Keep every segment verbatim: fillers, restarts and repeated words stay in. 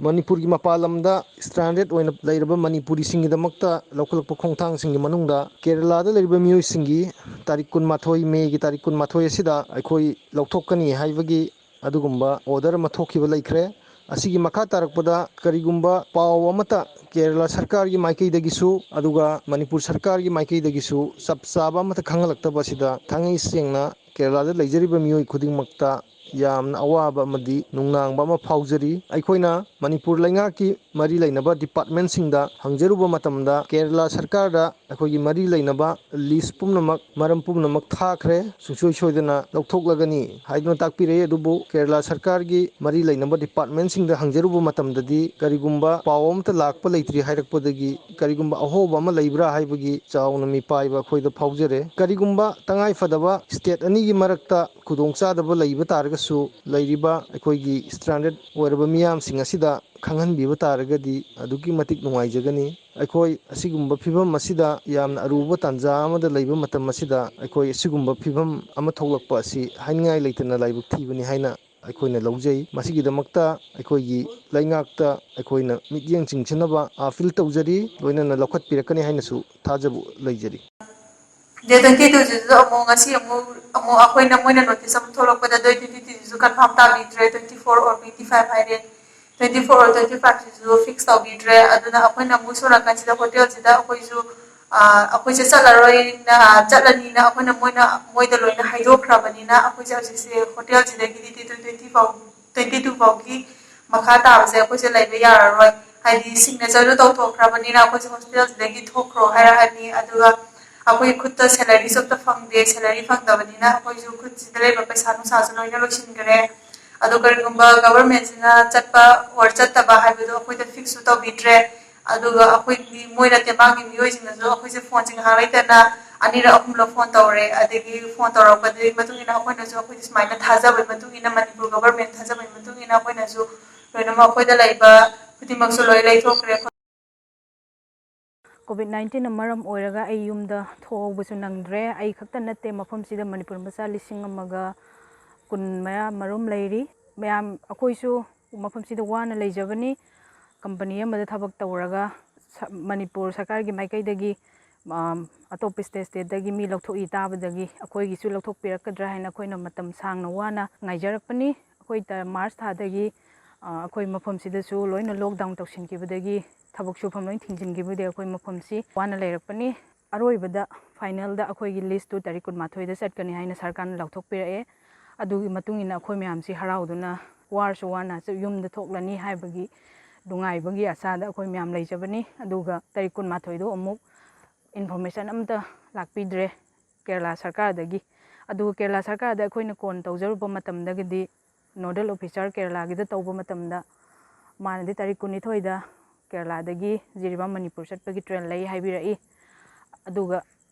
ꯃꯅꯤꯄꯨꯔꯒꯤ ꯃꯄꯥꯟ ꯂꯝꯗ stranded ꯑꯣꯏꯅ ꯂꯩꯔꯕ ꯃꯅꯤꯄꯨꯔꯤꯁꯤꯡꯒꯤꯗꯃꯛꯇ ꯂꯧꯈꯠꯂꯛꯄ ꯈꯣꯡꯊꯥꯡꯁꯤꯡꯒꯤ ꯃꯅꯨꯡꯗ ꯀꯦꯔꯂꯥꯗ ꯂꯩꯔꯤꯕ ꯃꯤꯑꯣꯏꯁꯤꯡꯒꯤ ꯇꯥꯔꯤꯛ ꯀꯨꯟꯃꯥꯊꯣꯏ, ꯃꯦꯒꯤ ꯇꯥꯔꯤꯛ ꯀꯨꯟꯃꯥꯊꯣꯏ ꯑꯁꯤꯗ ꯑꯩꯈꯣꯏ ꯂꯧꯊꯣꯛꯀꯅꯤ ꯍꯥꯏꯕꯒꯤ ꯑꯗꯨꯒꯨꯝꯕ order ꯑꯃ ꯊꯣꯛꯈꯤꯕ ꯂꯩꯈ꯭ꯔꯦ꯫ ꯑꯁꯤꯒꯤ ꯃꯈꯥ ꯇꯥꯔꯛꯄꯗ ꯀꯔꯤꯒꯨꯝꯕ ꯄꯥꯎ ꯑꯃꯠꯇ ꯀꯦꯔꯂꯥ ꯁꯔꯀꯥꯔꯒꯤ ꯃꯥꯏꯀꯩꯗꯒꯤꯁꯨ ꯑꯗꯨꯒ ꯃꯅꯤꯄꯨꯔ ꯁꯔꯀꯥꯔꯒꯤ ꯃꯥꯏꯀꯩꯗꯒꯤꯁꯨ ꯆꯞ ꯆꯥꯕ ꯑꯃꯠꯇ ꯈꯪꯍꯜꯂꯛꯇꯕ ꯑꯁꯤꯗ ꯊꯥꯡꯉꯩ ꯁꯦꯡꯅ ꯀꯦꯔꯂꯥꯗ ꯂꯩꯖꯔꯤꯕ ꯃꯤꯑꯣꯏ ꯈꯨꯗꯤꯡꯃꯛꯇ ꯌꯥꯝꯅ ꯑꯋꯥꯕ ꯑꯃꯗꯤ ꯅꯨꯡꯅꯥꯡꯕ ꯑꯃ ꯐꯥꯎꯖꯔꯤ꯫ ꯑꯩꯈꯣꯏꯅ ꯃꯅꯤꯄꯨꯔ ꯂꯩꯉꯥꯛꯀꯤ ꯃꯔꯤ ꯂꯩꯅꯕ departmentꯁꯤꯡꯗ ꯍꯪꯖꯔꯨꯕ ꯃꯇꯝꯗ ꯀꯦꯔꯂꯥ ꯁꯔꯀꯥꯔꯗ ꯑꯩꯈꯣꯏꯒꯤ ꯃꯔꯤ ꯂꯩꯅꯕ list ꯄꯨꯝꯅꯃꯛ, ꯃꯔꯝ ꯄꯨꯝꯅꯃꯛ ꯊꯥꯈ꯭ꯔꯦ꯫ ꯁꯨꯡꯁꯣꯏ ꯁꯣꯏꯗꯅ ꯂꯧꯊꯣꯛꯂꯒꯅꯤ ꯍꯥꯏꯗꯨꯅ ꯇꯥꯛꯄꯤꯔꯛꯏ꯫ ꯑꯗꯨꯕꯨ ꯀꯦꯔꯂꯥ ꯁꯔꯀꯥꯔꯒꯤ ꯃꯔꯤ ꯂꯩꯅꯕ departmentꯁꯤꯡꯗ ꯍꯪꯖꯔꯨꯕ ꯃꯇꯝꯗꯗꯤ ꯀꯔꯤꯒꯨꯝꯕ ꯄꯥꯎ ꯑꯃꯠꯇ ꯂꯥꯛꯄ ꯂꯩꯇ꯭ꯔꯤ ꯍꯥꯏꯔꯛꯄꯗꯒꯤ ꯀꯔꯤꯒꯨꯝꯕ ꯑꯍꯣꯕ ꯑꯃ ꯂꯩꯕ꯭ꯔꯥ ꯍꯥꯏꯕꯒꯤ ꯆꯥꯎꯅ ꯃꯤꯄꯥꯏꯕ ꯑꯩꯈꯣꯏꯗ ꯐꯥꯎꯖꯔꯦ꯫ ꯀꯔꯤꯒꯨꯝꯕ ꯇꯉꯥꯏ ꯐꯗꯕ state ꯑꯅꯤꯒꯤ ꯃꯔꯛꯇ ꯈꯨꯗꯣꯡꯆꯥꯗꯕ ꯂꯩꯕ ꯇꯥꯔꯒꯁꯨ ꯂꯩꯔꯤꯕ ꯑꯩꯈꯣꯏꯒꯤ stranded ꯑꯣꯏꯔꯕ ꯃꯤꯌꯥꯝꯁꯤꯡ ꯑꯁꯤꯗ ꯈꯪꯍꯟꯕꯤꯕ ꯇꯥꯔꯒꯗꯤ ꯑꯗꯨꯛꯀꯤ ꯃꯇꯤꯛ ꯅꯨꯡꯉꯥꯏꯖꯒꯅꯤ꯫ ꯑꯩꯈꯣꯏ ꯑꯁꯤꯒꯨꯝꯕ ꯐꯤꯕꯝ ꯑꯁꯤꯗ ꯌꯥꯝꯅ ꯑꯔꯨꯕ ꯇꯥꯟꯖꯥ ꯑꯃꯗ ꯂꯩꯕ ꯃꯇꯝ ꯑꯁꯤꯗ ꯑꯩꯈꯣꯏ ꯑꯁꯤꯒꯨꯝꯕ ꯐꯤꯕꯝ ꯑꯃ ꯊꯣꯛꯂꯛꯄ ꯑꯁꯤ ꯍꯥꯏꯅꯤꯡꯉꯥꯏ ꯂꯩꯇꯅ ꯂꯥꯏꯕꯛ ꯊꯤꯕꯅꯤ ꯍꯥꯏꯅ ꯑꯩꯈꯣꯏꯅ ꯂꯧꯖꯩ꯫ ꯃꯁꯤꯒꯤꯗꯃꯛꯇ ꯑꯩꯈꯣꯏꯒꯤ ꯂꯩꯉꯥꯛꯇ ꯑꯩꯈꯣꯏꯅ ꯃꯤꯠꯌꯦꯡ ꯆꯤꯡꯁꯤꯟꯅꯕ appeal ꯇꯧꯖꯔꯤ, ꯂꯣꯏꯅꯅ ꯂꯧꯈꯠꯄꯤꯔꯛꯀꯅꯤ ꯍꯥꯏꯅꯁꯨ ꯊꯥꯖꯕ ꯂꯩꯖꯔꯤ꯫ Day twenty two ꯁꯤꯁꯨ ꯑꯃꯨꯛ ꯉꯁꯤ ꯑꯃꯨꯛ ꯑꯃꯨꯛ ꯑꯩꯈꯣꯏꯅ ꯃꯣꯏꯅ notice ꯑꯃ ꯊꯣꯛꯂꯛꯄꯗ day twenty two ꯁꯤꯁꯨ confirm ꯇꯥꯕꯤꯗ꯭ꯔꯦ, twenty four or twenty five ꯍꯥꯏꯔꯦ꯫ Twenty four or twenty five ꯁꯤꯁꯨ fix ꯇꯧꯕꯤꯗ꯭ꯔꯦ꯫ ꯑꯗꯨꯅ ꯑꯩꯈꯣꯏꯅ ꯑꯃꯨꯛ ꯁꯣꯝ ꯅꯥꯀꯟꯁꯤꯗ ꯍꯣꯇꯦꯜꯁꯤꯗ ꯑꯩꯈꯣꯏꯁꯨ ꯑꯩꯈꯣꯏꯁꯦ ꯆꯠꯂꯔꯣꯏꯅ ꯆꯠꯂꯅꯤꯅ ꯑꯩꯈꯣꯏꯅ ꯃꯣꯏꯅ ꯃꯣꯏꯗ ꯂꯣꯏꯅ ꯍꯥꯏꯗꯣꯛꯈ꯭ꯔꯕꯅꯤꯅ ꯑꯩꯈꯣꯏꯁꯦ ꯍꯧꯖꯤꯛꯁꯦ ꯍꯣꯇꯦꯜꯁꯤꯗꯒꯤꯗꯤ day twenty four, twenty two ꯐꯥꯎꯒꯤ ꯃꯈꯥ ꯇꯥꯕꯁꯦ ꯑꯩꯈꯣꯏꯁꯦ ꯂꯩꯕ ꯌꯥꯔꯔꯣꯏ꯫ ꯍꯥꯏꯗꯤ signature ꯗꯨ ꯇꯧꯊꯣꯛꯈ꯭ꯔꯕꯅꯤꯅ ꯑꯩꯈꯣꯏꯁꯦ ꯍꯣꯁꯇꯦꯜꯁꯤꯗꯒꯤ ꯊꯣꯛꯈ꯭ꯔꯣ ꯍꯥꯏꯔꯛꯑꯅꯤ꯫ ꯑꯗꯨꯒ ꯑꯩꯈꯣꯏ ꯈꯨꯠꯇ salary ꯁꯨ ꯑꯝꯇ ꯐꯪꯗꯦ꯫ Salary ꯐꯪꯗꯕꯅꯤꯅ ꯑꯩꯈꯣꯏꯁꯨ ꯈꯨꯠꯁꯤꯗ ꯂꯩꯕ ꯄꯩꯁꯥ ꯅꯨꯡꯁꯥꯁꯨ ꯂꯣꯏꯅ ꯂꯣꯏꯁꯤꯟꯈ꯭ꯔꯦ꯫ ꯑꯗꯣ ꯀꯔꯤꯒꯨꯝꯕ government ꯁꯤꯅ ꯆꯠꯄ or ꯆꯠꯇꯕ ꯍꯥꯏꯕꯗꯣ ꯑꯩꯈꯣꯏꯗ fix ꯁꯨ ꯇꯧꯕꯤꯗ꯭ꯔꯦ꯫ ꯑꯗꯨꯒ ꯑꯩꯈꯣꯏꯒꯤ ꯃꯣꯏꯅ ꯇꯦꯡꯕꯥꯡꯒꯤ ꯃꯤꯑꯣꯏꯁꯤꯡꯅꯁꯨ ꯑꯩꯈꯣꯏꯁꯦ phone ꯁꯦ ꯉꯥꯏꯍꯥꯛ ꯂꯩꯇꯅ ꯑꯅꯤꯔꯛ ꯑꯍꯨꯝꯂꯛ phone ꯇꯧꯔꯦ꯫ ꯑꯗꯒꯤ phone ꯇꯧꯔꯛꯄꯗꯨꯒꯤ ꯃꯇꯨꯡ ꯏꯟꯅ ꯑꯩꯈꯣꯏꯅꯁꯨ ꯑꯩꯈꯣꯏꯒꯤ ꯁꯨꯃꯥꯏꯅ ꯊꯥꯖꯕꯒꯤ ꯃꯇꯨꯡ ꯏꯟꯅ, ꯃꯅꯤꯄꯨꯔ government ꯊꯥꯖꯕꯒꯤ ꯃꯇꯨꯡ ꯏꯟꯅ ꯑꯩꯈꯣꯏꯅꯁꯨ ꯂꯣꯏꯅꯃꯛ ꯑꯩꯈꯣꯏꯗ ꯂꯩꯕ ꯈꯨꯗꯤꯡꯃꯛꯁꯨ ꯂꯣꯏ ꯂꯩꯊꯣꯛꯈ꯭ꯔꯦ꯫ Covid nineteen ꯅ ꯃꯔꯝ ꯑꯣꯏꯔꯒ ꯑꯩ ꯌꯨꯝꯗ ꯊꯣꯛꯍꯧꯕꯁꯨ ꯅꯪꯗ꯭ꯔꯦ꯫ ꯑꯩ ꯈꯛꯇ ꯅꯠꯇꯦ, ꯃꯐꯝꯁꯤꯗ ꯃꯅꯤꯄꯨꯔ ꯃꯆꯥ ꯂꯤꯁꯤꯡ ꯑꯃꯒ ꯀꯨꯟ ꯃꯌꯥ ꯃꯔꯨꯝ ꯂꯩꯔꯤ꯫ ꯃꯌꯥꯝ ꯑꯩꯈꯣꯏꯁꯨ ꯃꯐꯝꯁꯤꯗ ꯋꯥꯅ ꯂꯩꯖꯕꯅꯤ꯫ ꯀꯝꯄꯅꯤ ꯑꯃꯗ ꯊꯕꯛ ꯇꯧꯔꯒ ꯁ-, ꯃꯅꯤꯄꯨꯔ ꯁꯔꯀꯥꯔꯒꯤ ꯃꯥꯏꯀꯩꯗꯒꯤ, ꯑꯝ, ꯑꯇꯣꯞꯄ ꯁ꯭ꯇꯦꯠ ꯁ꯭ꯇꯦꯠꯇꯒꯤ ꯃꯤ ꯂꯧꯊꯣꯛꯏ ꯇꯥꯕꯗꯒꯤ ꯑꯩꯈꯣꯏꯒꯤꯁꯨ ꯂꯧꯊꯣꯛꯄꯤꯔꯛꯀꯗ꯭ꯔꯥ ꯍꯥꯏꯅ ꯑꯩꯈꯣꯏꯅ ꯃꯇꯝ ꯁꯥꯡꯅ ꯋꯥꯅ ꯉꯥꯏꯖꯔꯛꯄꯅꯤ꯫ ꯑꯩꯈꯣꯏ ꯇ-, ꯃꯥꯔꯆ ꯊꯥꯗꯒꯤ, ꯑ, ꯑꯩꯈꯣꯏ ꯃꯐꯝꯁꯤꯗꯁꯨ ꯂꯣꯏꯅ ꯂꯣꯛꯗꯥꯎꯟ ꯇꯧꯁꯤꯟꯈꯤꯕꯗꯒꯤ, ꯊꯕꯛ ꯁꯨꯐꯝ ꯂꯣꯏ ꯊꯤꯡꯖꯤꯟꯈꯤꯕꯗꯒꯤ ꯑꯩꯈꯣꯏ ꯃꯐꯝꯁꯤ ꯋꯥꯅ ꯂꯩꯔꯛꯄꯅꯤ꯫ ꯑꯔꯣꯏꯕꯗ ꯐꯥꯏꯅꯦꯜꯗ ꯑꯩꯈꯣꯏꯒꯤ ꯂꯤꯁꯇꯨ ꯇꯥꯔꯤꯛ ꯀꯨꯟꯃꯥꯊꯣꯏꯗ ꯆꯠꯀꯅꯤ ꯍꯥꯏꯅ ꯁꯔꯀꯥꯔꯅ ꯂꯥꯎꯊꯣꯛꯄꯤꯔꯛꯑꯦ꯫ ꯑꯗꯨꯒꯤ ꯃꯇꯨꯡ ꯏꯟꯅ ꯑꯩꯈꯣꯏ ꯃꯌꯥꯝꯁꯤ ꯍꯔꯥꯎꯗꯨꯅ ꯋꯥꯔꯁꯨ ꯋꯥꯅ ꯌꯨꯝꯗ ꯊꯣꯛꯂꯅꯤ ꯍꯥꯏꯕꯒꯤ ꯅꯨꯡꯉꯥꯏꯕꯒꯤ ꯑꯁꯥꯗ ꯑꯩꯈꯣꯏ ꯃꯌꯥꯝ ꯂꯩꯖꯕꯅꯤ꯫ ꯑꯗꯨꯒ ꯇꯥꯔꯤꯛ ꯀꯨꯟꯃꯥꯊꯣꯏꯗꯣ ꯑꯃꯨꯛ ꯏꯟꯐꯣꯔꯃꯦꯁꯟ ꯑꯃꯇ ꯂꯥꯛꯄꯤꯗ꯭ꯔꯦ ꯀꯦꯔꯂꯥ ꯁꯔꯀꯥꯔꯗꯒꯤ꯫ ꯑꯗꯨꯒ ꯀꯦꯔꯂꯥ ꯁꯔꯀꯥꯔꯗ ꯑꯩꯈꯣꯏꯅ ꯀꯣꯟ ꯇꯧꯖꯔꯨꯕ ꯃꯇꯝꯗꯒꯗꯤ ꯅꯣꯗꯦꯜ ꯑꯣꯐꯤꯁꯥꯔ ꯀꯦꯔꯂꯥꯒꯤꯗ ꯇꯧꯕ ꯃꯇꯝꯗ ꯃꯥꯅꯗꯤ ꯇꯥꯔꯤꯛ ꯀꯨꯟꯅꯤꯊꯣꯏꯗ ꯀꯦꯔꯂꯥꯗꯒꯤ ꯖꯤꯔꯤꯕꯥꯝ ꯃꯅꯤꯄꯨꯔ ꯆꯠꯄꯒꯤ ꯇ꯭ꯔꯦꯟ ꯂꯩ ꯍꯥꯏꯕꯤꯔꯛꯏ꯫ ꯑꯗꯨꯒ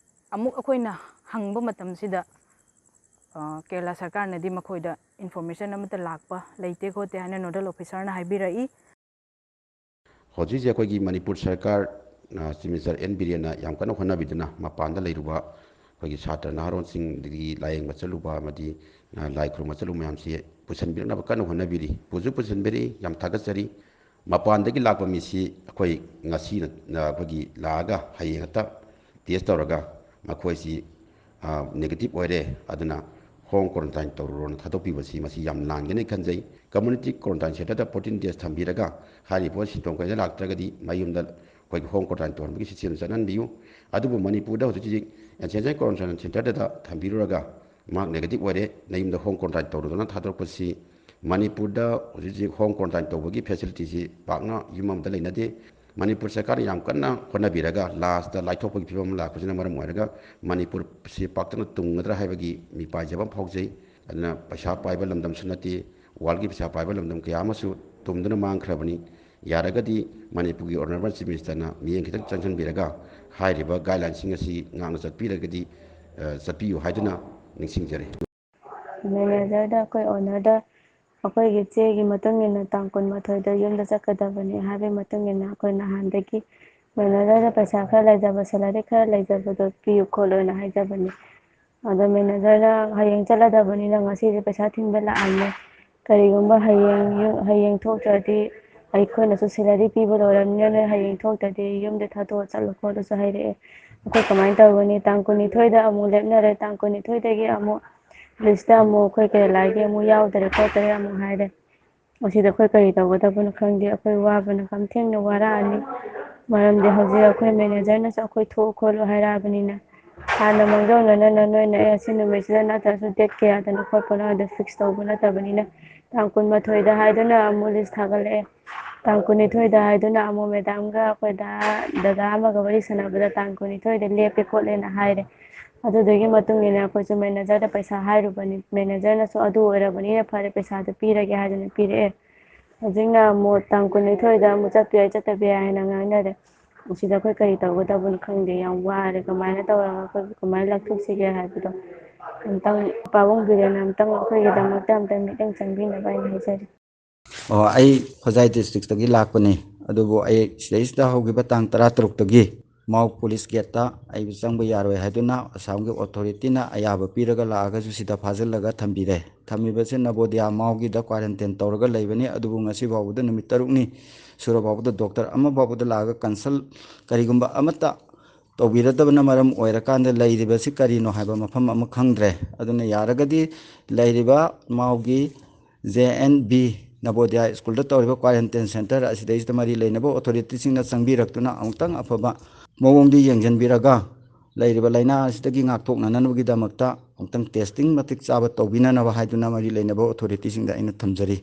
ꯑꯃꯨꯛ ꯑꯩꯈꯣꯏꯅ ꯍꯪꯕ ꯃꯇꯝꯁꯤꯗ, ꯑ, ꯀꯦꯔꯂꯥ ꯁꯔꯀꯥꯔꯅꯗꯤ ꯃꯈꯣꯏꯗ ꯏꯟꯐꯣꯔꯃꯦꯁꯟ ꯑꯃꯠꯇ ꯂꯥꯛꯄ ꯂꯩꯇꯦ ꯈꯣꯠꯇꯦ ꯍꯥꯏꯅ ꯅꯣꯗꯦꯜ ꯑꯣꯐꯤꯁꯥꯔꯅ ꯍꯥꯏꯕꯤꯔꯛꯏ꯫ ꯍꯧꯖꯤꯛ ꯍꯧꯖꯤꯛ ꯑꯩꯈꯣꯏꯒꯤ ꯃꯅꯤꯄꯨꯔ ꯁꯔꯀꯥꯔ, ꯑ, ꯆꯤꯐ ꯃꯤꯅꯤꯁꯇꯔ ꯑꯦꯟ ꯕꯤꯔꯦꯟꯅ ꯌꯥꯝ ꯀꯟꯅ ꯍꯣꯠꯅꯕꯤꯗꯨꯅ ꯃꯄꯥꯟꯗ ꯂꯩꯔꯨꯕ ꯑꯩꯈꯣꯏꯒꯤ ꯁꯥꯇ꯭ꯔ ꯅꯍꯥꯔꯣꯟꯁꯤꯡ, ꯑꯗꯒꯤ ꯂꯥꯌꯦꯡꯕ ꯆꯠꯂꯨꯕ ꯑꯃꯗꯤ, ꯑ, ꯂꯥꯏ ꯈꯨꯔꯨꯝꯕ ꯆꯠꯂꯨꯕ ꯃꯌꯥꯝꯁꯤ ꯄꯨꯁꯤꯟꯕꯤꯔꯛꯅꯕ ꯀꯟꯅ ꯍꯣꯠꯅꯕꯤꯔꯤ꯫ ꯄꯨꯁꯨ ꯄꯨꯁꯤꯟꯕꯤꯔꯤ, ꯌꯥꯝ ꯊꯥꯒꯠꯆꯔꯤ꯫ ꯃꯄꯥꯟꯗꯒꯤ ꯂꯥꯛꯄ ꯃꯤꯁꯤ ꯑꯩꯈꯣꯏ ꯉꯁꯤꯅ, ꯑ, ꯑꯩꯈꯣꯏꯒꯤ ꯂꯥꯛꯑꯒ ꯍꯌꯦꯡ ꯍꯦꯛꯇ ꯇꯦꯁ ꯇꯧꯔꯒ ꯃꯈꯣꯏꯁꯤ, ꯑ, ꯅꯦꯒꯦꯇꯤꯚ ꯑꯣꯏꯔꯦ, ꯑꯗꯨꯅ ꯍꯣꯝ ꯀ꯭ꯋꯥꯔꯟꯇꯥꯏꯟ ꯇꯧꯔꯨꯔꯣꯅ ꯊꯥꯗꯣꯛꯄꯤꯕꯁꯤ ꯃꯁꯤ ꯌꯥꯝ ꯂꯥꯟꯒꯅꯤ ꯈꯟꯖꯩ꯫ ꯀꯝꯃ꯭ꯌꯨꯅꯤꯇꯤ ꯀ꯭ꯋꯥꯔꯟꯇꯥꯏꯟ ꯁꯦꯟꯇꯔꯗ ꯐꯣꯔꯇꯤꯟ ꯗꯦꯖ ꯊꯝꯕꯤꯔꯒ ꯍꯥꯏꯔꯤꯕ ꯁꯤꯝꯇꯣꯝ ꯀꯩꯝꯇ ꯂꯥꯛꯇ꯭ꯔꯒꯗꯤ ꯃꯌꯨꯝꯗ ꯑꯩꯈꯣꯏꯒꯤ ꯍꯣꯝ ꯀ꯭ꯋꯥꯔꯟꯇꯥꯏꯟ ꯇꯧꯍꯟꯕꯒꯤ ꯁꯤꯁꯇꯦꯝ ꯆꯠꯍꯟꯕꯤꯌꯨ꯫ ꯑꯗꯨꯕꯨ ꯃꯅꯤꯄꯨꯔꯗ ꯍꯧꯖꯤꯛ ꯍꯧꯖꯤꯛ ꯑꯦꯟꯁꯦꯟꯁꯟ ꯀ꯭ꯋꯥꯔꯟꯇꯥꯏꯟ ꯁꯦꯟꯇꯔꯗ ꯊꯝꯕꯤꯔꯨꯔꯒ ꯃꯍꯥꯛ ꯅꯦꯒꯦꯇꯤꯚ ꯑꯣꯏꯔꯦ, ꯅꯌꯨꯝꯗ ꯍꯣꯝ ꯀ꯭ꯋꯥꯔꯟꯇꯥꯏꯟ ꯇꯧꯔꯨꯗꯅ ꯊꯥꯗꯣꯔꯛꯄꯁꯤ ꯃꯅꯤꯄꯨꯔꯗ ꯍꯧꯖꯤꯛ ꯍꯧꯖꯤꯛ ꯍꯣꯝ ꯀ꯭ꯋꯥꯔꯟꯇꯥꯏꯟ ꯇꯧꯕꯒꯤ ꯐꯦꯁꯤꯂꯤꯇꯤꯁꯤ ꯄꯥꯛꯅ ꯌꯨꯝ ꯑꯃꯗ ꯂꯩꯅꯗꯦ꯫ ꯃꯅꯤꯄꯨꯔ ꯁꯔꯀꯥꯔꯅ ꯌꯥꯝ ꯀꯟꯅ ꯍꯣꯠꯅꯕꯤꯔꯒ ꯂꯥꯁꯇ ꯂꯥꯏꯊꯣꯛꯄꯒꯤ ꯐꯤꯕꯝ ꯑꯃ ꯂꯥꯛꯄꯁꯤꯅ ꯃꯔꯝ ꯑꯣꯏꯔꯒ ꯃꯅꯤꯄꯨꯔꯁꯤ ꯄꯥꯛꯇꯛꯅ ꯇꯨꯡꯒꯗ꯭ꯔꯥ ꯍꯥꯏꯕꯒꯤ ꯃꯤꯄꯥꯏꯖꯕ ꯑꯃ ꯐꯥꯎꯖꯩ꯫ ꯑꯗꯨꯅ ꯄꯩꯁꯥ ꯄꯥꯏꯕ ꯂꯝꯗꯝꯁꯨ ꯅꯠꯇꯦ, ꯋꯥꯔꯜꯒꯤ ꯄꯩꯁꯥ ꯄꯥꯏꯕ ꯂꯝꯗꯝ ꯀꯌꯥ ꯑꯃꯁꯨ ꯇꯨꯝꯗꯨꯅ ꯃꯥꯡꯈ꯭ꯔꯕꯅꯤ꯫ ꯌꯥꯔꯒꯗꯤ ꯃꯅꯤꯄꯨꯔꯒꯤ ꯑꯣꯅꯔꯦꯕꯜ ꯆꯤꯐ ꯃꯤꯅꯤꯁꯇꯔꯅ ꯃꯤꯠꯌꯦꯡ ꯈꯤꯇꯪ ꯆꯪꯁꯤꯟꯕꯤꯔꯒ ꯍꯥꯏꯔꯤꯕ ꯒꯥꯏꯗꯂꯥꯏꯟꯁꯤꯡ ꯑꯁꯤ ꯉꯥꯛꯅ ꯆꯠꯄꯤꯔꯒꯗꯤ, ꯑ, ꯆꯠꯄꯤꯌꯨ ꯍꯥꯏꯗꯨꯅ ꯅꯤꯡꯁꯤꯡꯖꯔꯤ꯫ ꯃꯦꯅꯦꯖꯔꯗ ꯑꯩꯈꯣꯏ ꯑꯣꯅꯔꯗ ꯑꯩꯈꯣꯏꯒꯤ ꯆꯦꯒꯤ ꯃꯇꯨꯡ ꯏꯟꯅ ꯇꯥꯡ ꯀꯨꯟꯃꯥꯊꯣꯏꯗ ꯌꯨꯝꯗ ꯆꯠꯀꯗꯕꯅꯤ ꯍꯥꯏꯕꯒꯤ ꯃꯇꯨꯡ ꯏꯟꯅ ꯑꯩꯈꯣꯏ ꯅꯍꯥꯟꯗꯒꯤ ꯃꯦꯅꯦꯖꯔꯗ ꯄꯩꯁꯥ ꯈꯔ ꯂꯩꯖꯕ, ꯁꯦꯂꯔꯤ ꯈꯔ ꯂꯩꯖꯕꯗꯣ ꯄꯤꯌꯨ ꯈꯣꯠꯂꯨꯅ ꯍꯥꯏꯖꯕꯅꯤ꯫ ꯑꯗꯣ ꯃꯦꯅꯦꯖꯔꯅ ꯍꯌꯦꯡ ꯆꯠꯂꯗꯕꯅꯤꯅ ꯉꯁꯤꯁꯦ ꯄꯩꯁꯥ ꯊꯤꯟꯕ ꯂꯥꯛꯑꯝꯃꯦ꯫ ꯀꯔꯤꯒꯨꯝꯕ ꯍꯌꯦꯡ ꯌꯨ-, ꯍꯌꯦꯡ ꯊꯣꯛꯇ꯭ꯔꯗꯤ ꯑꯩꯈꯣꯏꯅꯁꯨ salary ꯄꯤꯕ ꯂꯣꯏꯔꯕꯅꯤꯅ ꯅꯣꯏ ꯍꯌꯦꯡ ꯊꯣꯛꯇ꯭ꯔꯗꯤ ꯌꯨꯝꯗ ꯊꯥꯗꯣꯛꯑ ꯆꯠꯂꯣ ꯈꯣꯠꯂꯣꯁꯨ ꯍꯥꯏꯔꯛꯑꯦ꯫ ꯑꯩꯈꯣꯏ ꯀꯃꯥꯏꯅ ꯇꯧꯒꯅꯤ? ꯇꯥꯡ ꯀꯨꯟꯅꯤꯊꯣꯏꯗ ꯑꯃꯨꯛ ꯂꯦꯞꯅꯔꯦ, ꯇꯥꯡ ꯀꯨꯟꯅꯤꯊꯣꯏꯗꯒꯤ ꯑꯃꯨꯛ list ꯑꯃꯨꯛ ꯑꯩꯈꯣꯏ ꯀꯦꯔꯦꯂꯥꯒꯤ ꯑꯃꯨꯛ ꯌꯥꯎꯗꯔꯦ ꯈꯣꯠꯇꯔꯦ ꯑꯃꯨꯛ ꯍꯥꯏꯔꯦ꯫ ꯑꯁꯤꯗ ꯑꯩꯈꯣꯏ ꯀꯔꯤ ꯇꯧꯒꯗꯕꯅꯣ ꯈꯪꯗꯦ꯫ ꯑꯩꯈꯣꯏ ꯋꯥꯕꯅ ꯀꯝꯊꯦꯡꯅ ꯋꯥꯔꯛꯑꯅꯤ꯫ ꯃꯔꯝꯗꯤ ꯍꯧꯖꯤꯛ ꯑꯩꯈꯣꯏ managerꯅꯁꯨ ꯑꯩꯈꯣꯏ ꯊꯣꯛꯎ ꯈꯣꯠꯂꯨ ꯍꯥꯏꯔꯛꯑꯕꯅꯤꯅ, ꯍꯥꯟꯅ ꯃꯥꯡꯖꯧꯅꯅ ꯅꯣꯏꯅ ꯑꯦ ꯑꯁꯤ ꯅꯨꯃꯤꯠꯁꯤꯗ ꯅꯠꯇ꯭ꯔꯁꯨ date ꯀꯌꯥꯗꯅꯣ ꯈꯣꯠꯄꯅꯣ ꯑꯗꯨ fix ꯇꯧꯕ ꯅꯠꯇꯕꯅꯤꯅ, ꯇꯥꯡ ꯀꯨꯟꯃꯥꯊꯣꯏꯗ ꯍꯥꯏꯗꯨꯅ ꯑꯃꯨꯛ list ꯊꯥꯒꯠꯂꯛꯑꯦ꯫ ꯇꯥꯡ ꯀꯨꯟꯅꯤꯊꯣꯏꯗ ꯍꯥꯏꯗꯨꯅ ꯑꯃꯨꯛ madamꯒ ꯑꯩꯈꯣꯏ ꯗꯥ, ꯗꯗꯥ ꯑꯃꯒ ꯋꯥꯔꯤ ꯁꯥꯟꯅꯕꯗ ꯇꯥꯡ ꯀꯨꯟꯅꯤꯊꯣꯏꯗ ꯂꯦꯞꯄꯦ ꯈꯣꯠꯂꯦꯅ ꯍꯥꯏꯔꯦ꯫ ꯑꯗꯨꯗꯨꯒꯤ ꯃꯇꯨꯡ ꯏꯟꯅ ꯑꯩꯈꯣꯏꯁꯨ managerꯗ ꯄꯩꯁꯥ ꯍꯥꯏꯔꯨꯕꯅꯤ꯫ Managerꯅꯁꯨ ꯑꯗꯨ ꯑꯣꯏꯔꯕꯅꯤꯅ ꯐꯔꯦ, ꯄꯩꯁꯥꯗꯨ ꯄꯤꯔꯒꯦ ꯍꯥꯏꯗꯨꯅ ꯄꯤꯔꯛꯑꯦ꯫ ꯍꯧꯖꯤꯛꯅ ꯑꯃꯨꯛ ꯇꯥꯡ ꯀꯨꯟꯅꯤꯊꯣꯏꯗ ꯑꯃꯨꯛ ꯆꯠꯄ ꯌꯥꯏ, ꯆꯠꯇꯕ ꯌꯥꯏ ꯍꯥꯏꯅ ꯉꯥꯡꯅꯔꯦ꯫ ꯃꯁꯤꯗ ꯑꯩꯈꯣꯏ ꯀꯔꯤ ꯇꯧꯒꯗꯕꯅꯣ ꯈꯪꯗꯦ, ꯌꯥꯝ ꯋꯥꯔꯦ꯫ ꯀꯃꯥꯏꯅ ꯇꯧꯔꯒ ꯑꯩꯈꯣꯏ ꯀꯃꯥꯏꯅ ꯂꯧꯊꯣꯛꯁꯤꯒꯦ ꯍꯥꯏꯕꯗꯣ ꯑꯝꯇꯪ ꯄꯥꯕꯨꯡ ꯕꯤꯔꯦꯟꯅ ꯑꯝꯇꯪ ꯑꯩꯈꯣꯏꯒꯤꯗꯃꯛꯇ ꯑꯝꯇꯪ ꯃꯤꯠꯌꯦꯡ ꯆꯪꯕꯤꯅꯕ ꯑꯩꯅ ꯍꯥꯏꯖꯔꯤ꯫ ꯑꯣ, ꯑꯩ ꯍꯣꯖꯥꯏ districtꯇꯒꯤ ꯂꯥꯛꯄꯅꯤ꯫ ꯑꯗꯨꯕꯨ ꯑꯩ ꯁꯤꯗꯩꯁꯤꯗ ꯍꯧꯈꯤꯕ ꯇꯥꯡ ꯇꯔꯥꯇꯔꯨꯛꯇꯒꯤ ꯃꯥꯎ police gateꯇ ꯑꯩꯕꯨ ꯆꯪꯕ ꯌꯥꯔꯣꯏ ꯍꯥꯏꯗꯨꯅ ꯑꯁꯥꯝꯒꯤ authorityꯅ ꯑꯌꯥꯕ ꯄꯤꯔꯒ ꯂꯥꯛꯑꯒꯁꯨ ꯁꯤꯗ ꯐꯥꯖꯤꯜꯂꯒ ꯊꯝꯕꯤꯔꯦ꯫ ꯊꯝꯃꯤꯕꯁꯤ ꯅꯕꯣꯗꯤꯌꯥ ꯃꯥꯎꯒꯤꯗ quarantine ꯇꯧꯔꯒ ꯂꯩꯕꯅꯤ꯫ ꯑꯗꯨꯕꯨ ꯉꯁꯤ ꯐꯥꯎꯕꯗ ꯅꯨꯃꯤꯠ ꯇꯔꯨꯛꯅꯤ ꯁꯨꯔ ꯐꯥꯎꯕꯗ doctor ꯑꯃ ꯐꯥꯎꯕꯗ ꯂꯥꯛꯑꯒ consult ꯀꯔꯤꯒꯨꯝꯕ ꯑꯃꯠꯇ ꯇꯧꯕꯤꯔꯗꯕꯅ ꯃꯔꯝ ꯑꯣꯏꯔꯀꯥꯟꯗ ꯂꯩꯔꯤꯕꯁꯤ ꯀꯔꯤꯅꯣ ꯍꯥꯏꯕ ꯃꯐꯝ ꯑꯃ ꯈꯪꯗ꯭ꯔꯦ꯫ ꯑꯗꯨꯅ ꯌꯥꯔꯒꯗꯤ ꯂꯩꯔꯤꯕ ꯃꯥꯎꯒꯤ J N V ꯅꯕꯣꯗꯤꯌꯥ ꯁ꯭ꯀꯨꯜꯗ ꯇꯧꯔꯤꯕ quarantine centre ꯑꯁꯤꯗꯩꯁꯤꯗ ꯃꯔꯤ ꯂꯩꯅꯕ authorityꯁꯤꯡꯅ ꯆꯪꯕꯤꯔꯛꯇꯨꯅ ꯑꯃꯨꯛꯇꯪ ꯑꯐꯕ ꯃꯑꯣꯡꯗ ꯌꯦꯡꯁꯤꯟꯕꯤꯔꯒ ꯂꯩꯔꯤꯕ ꯂꯥꯏꯅꯥ ꯑꯁꯤꯗꯒꯤ ꯉꯥꯛꯊꯣꯛꯅꯅꯕꯒꯤꯗꯃꯛꯇ ꯑꯃꯨꯛꯇꯪ testing ꯃꯇꯤꯛ ꯆꯥꯕ ꯇꯧꯕꯤꯅꯅꯕ ꯍꯥꯏꯗꯨꯅ ꯃꯔꯤ ꯂꯩꯅꯕ authorityꯁꯤꯡꯗ ꯑꯩꯅ ꯊꯝꯖꯔꯤ꯫